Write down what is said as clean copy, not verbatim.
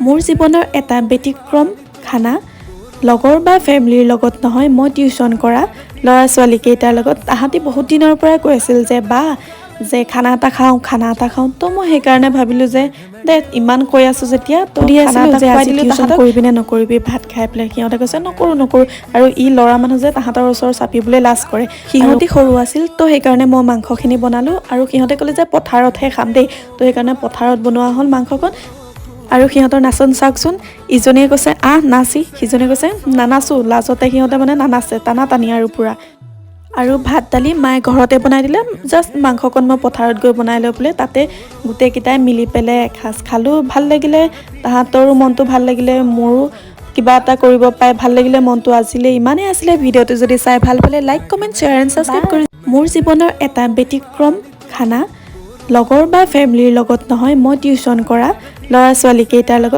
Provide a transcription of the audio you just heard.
মোৰ জীৱনৰ এটা ব্যতিক্ৰম খানা, লগৰ বা ফেমিলিৰ লগত নহয়, মই টিউশ্যন কৰা ল'ৰা ছোৱালীকেইটাৰ লগত। তাহাঁতি বহুত দিনৰ পৰাই কৈ আছিল যে বা যে খানা এটা খাওঁ, খানা এটা খাওঁ। তো মই সেইকাৰণে ভাবিলোঁ যে দে, ইমান কৈ আছোঁ যেতিয়া, তো সুধি খানা আছিলোঁ এটা যে খুৱাই আজি দিলোঁ টিউশ্যন তাহাঁতক। কৰিবি নে নকৰিবি ভাত খাই পেলাই? সিহঁতে কৈছে, নকৰোঁ নকৰোঁ। আৰু ই ল'ৰা মানুহ যে তাহাঁতৰ ওচৰ চাপিবলৈ লাজ কৰে। সিহঁতি সৰু আছিল, তো সেইকাৰণে মই মাংসখিনি বনালোঁ। আৰু সিহঁতে ক'লে যে পথাৰতহে খাম দেই। তো সেইকাৰণে পথাৰত বনোৱা হ'ল মাংসকণ। আৰু সিহঁতৰ নাচোন চাওকচোন। ইজনীয়ে কৈছে, আহ নাচি। সিজনীয়ে কৈছে, নানাচো। লাজতে সিহঁতে মানে নানাচে, টানা টানি আৰু পূৰা। আৰু ভাত দালি মায়ে ঘৰতে বনাই দিলে, জাষ্ট মাংসকণ মই পথাৰত গৈ বনাই লৈ পেলাই তাতে গোটেইকেইটাই মিলি পেলাই এসাঁজ খালোঁ। ভাল লাগিলে, তাহাঁতৰো মনটো ভাল লাগিলে, মোৰো কিবা এটা কৰিব পাই ভাল লাগিলে মনটো। আজিলৈ ইমানেই আছিলে। ভিডিঅ'টো যদি চাই ভাল পালে like, comment, share and subscribe কৰি। মোৰ জীৱনৰ এটা ব্যতিক্ৰম খানা, লগৰ বা ফেমিলিৰ লগত নহয়, মই টিউশ্যন কৰা ল'ৰা ছোৱালীকেইটাৰ লগত।